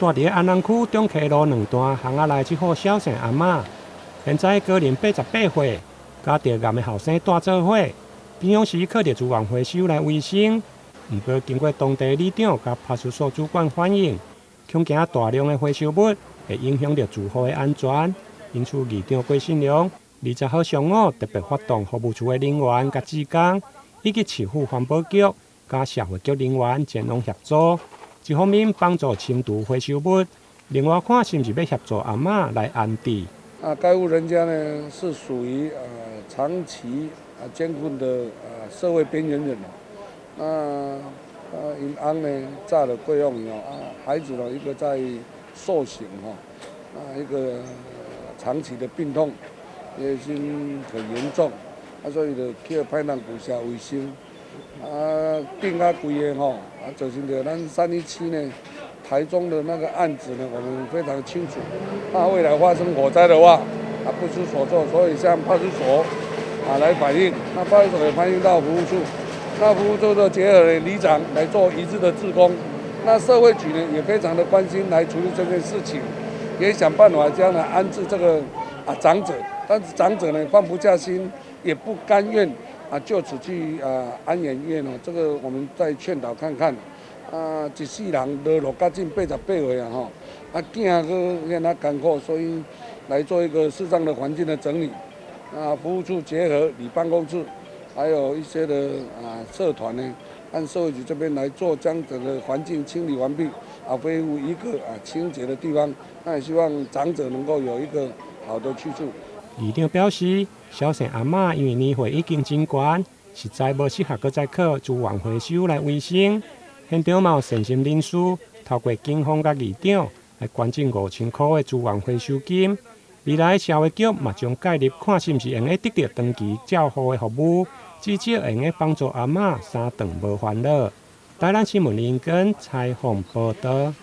住佇安南區中溪路兩段巷仔內這戶小姓阿嬤，現在高齡88歲，佮著癌的後生蹛做伙，平常時靠著資源回收來維生。毋過經過當地里長佮派出所主管反映，恐驚大量的回收物會影響著住戶的安全，因此議長郭信良20號上午特別發動服務處的人員佮志工，以及市府環保局佮社會局人員前往協助。一方面幫助清除回收物，另外看是毋是欲協助阿嬤來安置。啊，該戶人家呢是屬於長期啊艱困的啊社會邊緣人哦。那啊，𪜶翁呢早就過往去哦，啊，孩子呢一個在受刑吼，啊一個長期的病痛，也已經很嚴重，啊所以就去歹人舊社維生。啊，頂較規个吼，啊，造成著咱317呢，台中的那個案子呢，我們非常清楚。怕未來發生火災的話，啊，不知所措，所以向派出所啊來反映，那派出所也反映到服務處，那服務處就結合了里長來做一致的志工，那社會局呢也非常的關心來處理這件事情，也想辦法將來安置這個啊長者，但是長者呢放不下心，也不甘願。啊，就此去啊安養院哦，這個我們再勸導看看。啊，一世人落落甲這88歲啊吼，啊囝閣遐爾艱苦，所以來做一個適當的環境的整理。啊，服務處結合里辦公室，還有一些的啊社團呢，按社會局這邊來做，將整個環境清理完畢，啊，恢復一個啊清潔的地方。那也希望長者能夠有一個好的去處。議長表示，小姓阿嬤因為年歲已經真懸，實在無適合閣再靠資源回收來維生。現場嘛有善心人士透過警方佮議長來捐贈5000箍的資源回收金。未來社會局嘛將介入，看是毋是會用得著長期照護的服務，至少會用幫助阿嬤三頓無煩惱。台南新聞林根採訪報導。